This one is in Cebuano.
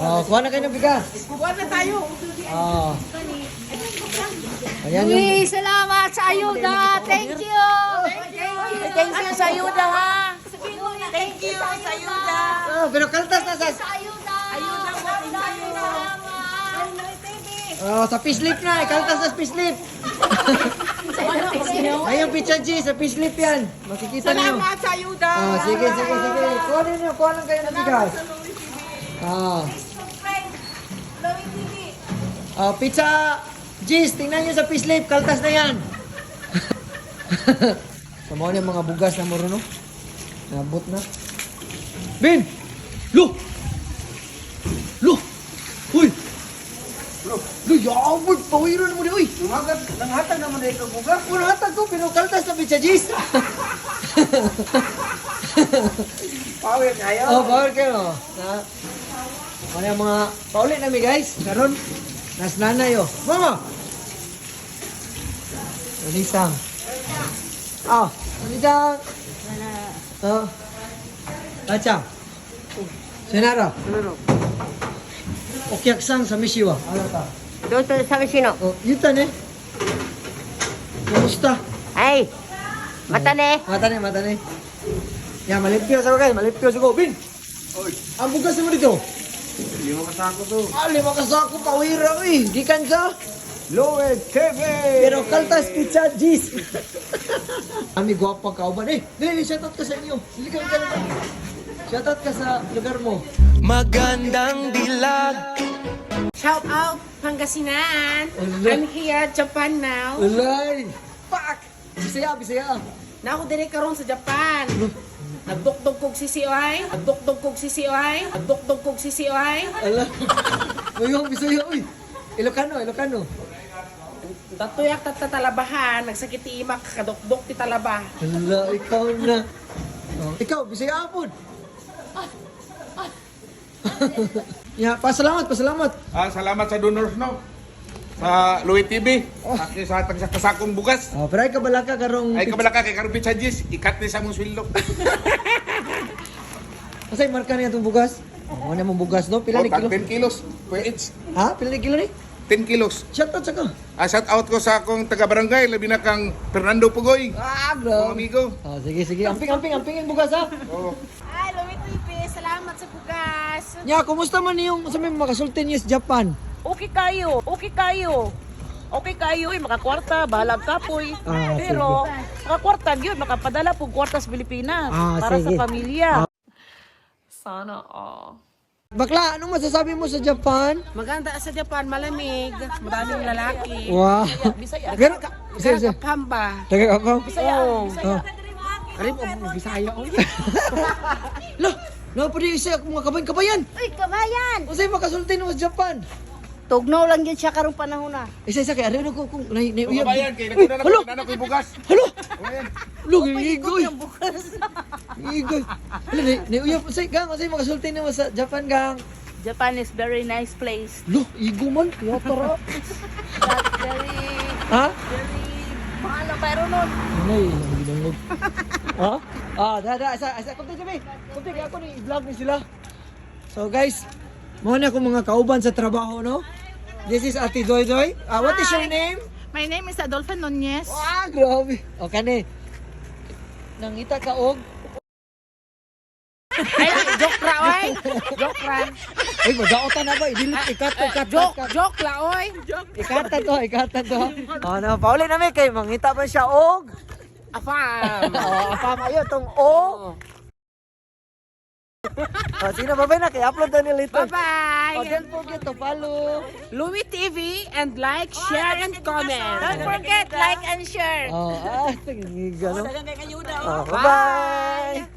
Oh, kuha na kayo ng bigas. Kuha na tayo. Oh. Ayan yung Uy, salamat sa ayuda. Thank you. Thank you sa ayuda, ha. Thank you sa ayuda. Oh, pero kaltas na sa Sa ayuda. Ayuda mo. Salamat. Oh, sa fish lip na, kaltas na sa fish lip. Ayun, Picha G, sa fish lip yan. Makikita niyo. Salamat sa ayuda. Oh, sige, sige, sige. Kuha ninyo, kuha lang kayo ng bigas. Ah. Subscribe. Louie TV. Oh, Pizza Gis, tingnan nyo sa fish lip, kaltas na yan. Sa mga yung mga bugas na muro, no? Nabot na. Bin! Lo! Lo! Uy! Lo! Lo, yawod! Pawiron mo di, uy! Nanghatag naman na ikaw bugas. Puro hatag ko, pero kaltas na Pizza Gis. Power kayo. Oh, power kayo. Na, ano yung mga pauli nami, guys. Karon, nas nanay, oh. Mama! Unisang. Ah, unisang. Oh. Acha. Senara. お客さん寂しいわ。あなた。どうした寂しいの。 Oh, 言ったね。Kumusta? はい。またね。またね、またね。Ya, malipyo sa guys, malipyo sa ko. Bin! Oy. Ang bugas mo dito. 5 ka sako to. Ah, 5 ka sako, pawira, uy. Gikan sa Loed TV! Pero kaltas pizza G's. Ami gwapa ka uban. Eh, dili shoutout ka sa inyo. Dili ka ka. Shoutout ka sa lugar mo. Magandang dilag. Shout out Pangasinan. Ala. I'm here at Japan now. Ulay. Fuck. Bisaya, Bisaya. Na ako dire karon sa Japan. Nagdukdog kog sisi oy. Nagdukdog kog sisi oy. Nagdukdog kog sisi oy. Ala. Uyong Bisaya, uy. Ilocano, Ilocano. Tatuyak tatatalabahan, nagsakit ti imak kadukdok ti talaba. Ala, ikaw na. Oh, ikaw, Bisaya apod. Ya, pasalamat, pasalamat. Ah, salamat sa donors, no. Sa Louis TV. Aki sa hatag sa kasakong bugas. Oh, pero ay kabalaka karong Ay kabala ka kay karon Pizza G's, ikat ni sa mong sweldo. Asay marka niya itong bugas? Oh, ano mong bugas, no? Pila Oh, ni tag kilo? 10 kilos per each. Ha? Pila ni kilo ni? 10 kilos. Shout out sa ka. Ah, shout out ko sa akong taga-barangay, labi na kang Fernando Pugoy. Ah, Akong grabe. amigo. Oh, sige, sige. Amping, amping, amping yung bugas, ha? Oh. Ay, Louie TV, salamat sa bugas. Nya, kumusta man yung sa may makasulti niyo sa Japan? Okay kayo, okay kayo. Okay kayo, eh, makakwarta, bahalag kapoy. Ah, Pero, makakwarta yun, makapadala po kwarta sa Pilipinas Ah, para sige. sa pamilya. Sana all. Bakla, anong masasabi mo sa Japan? Maganda sa Japan, malamig, maraming lalaki. Wow. Bisaya. Pero, isa, isa. Pamba. Taga ka Bisaya, Oo. Bisaya. Oh. Karib, oh, Bisaya, oh. Lah, napadi isa mga kabayan-kabayan. Uy, kabayan. Unsay makasulti mo sa Japan? Tugnaw lang yun siya karong panahon na. Isa isa kay ari ko kung nay nay Oh, uyab. kabayan kay Uy, naguna na halo. ko na ko bugas. Halo. Kabayan. Lo, gigoy. Gigoy. Hala, nay nay uyab unsay gang, unsay makasulti nimo sa Japan, gang? Japan is very nice place. Lo, igo man, tara. That's very, Ha? very mahal ang pero nun. Nay, ang ginangog. Ha? Ah, da da isa isa kunti sabi. Kunti kay ako ni vlog ni sila. So guys, mao na akong mga kauban sa trabaho, no? This is Ate Doy Doy. Ah, what is your name? My name is Adolfo Nunez. Ah, grabe. O kani. Nangita ka og Ay, joke ra, oy. Joke ra. Ay, madaotan na ba? Idilit ikat ikat Joke, ikat. joke la, oy. Ikata to, ikata to. Oh, no, pauli na mi kay mangita pa siya og. Afam. Oh, afam ayo tong o. Oh, sino babay na kay upload na ni later. Bye-bye. Oh, don't forget to follow. Louie TV and like, share, and comment. Don't forget, like and share. Oh, ah, tingiga, no? Oh, bye-bye.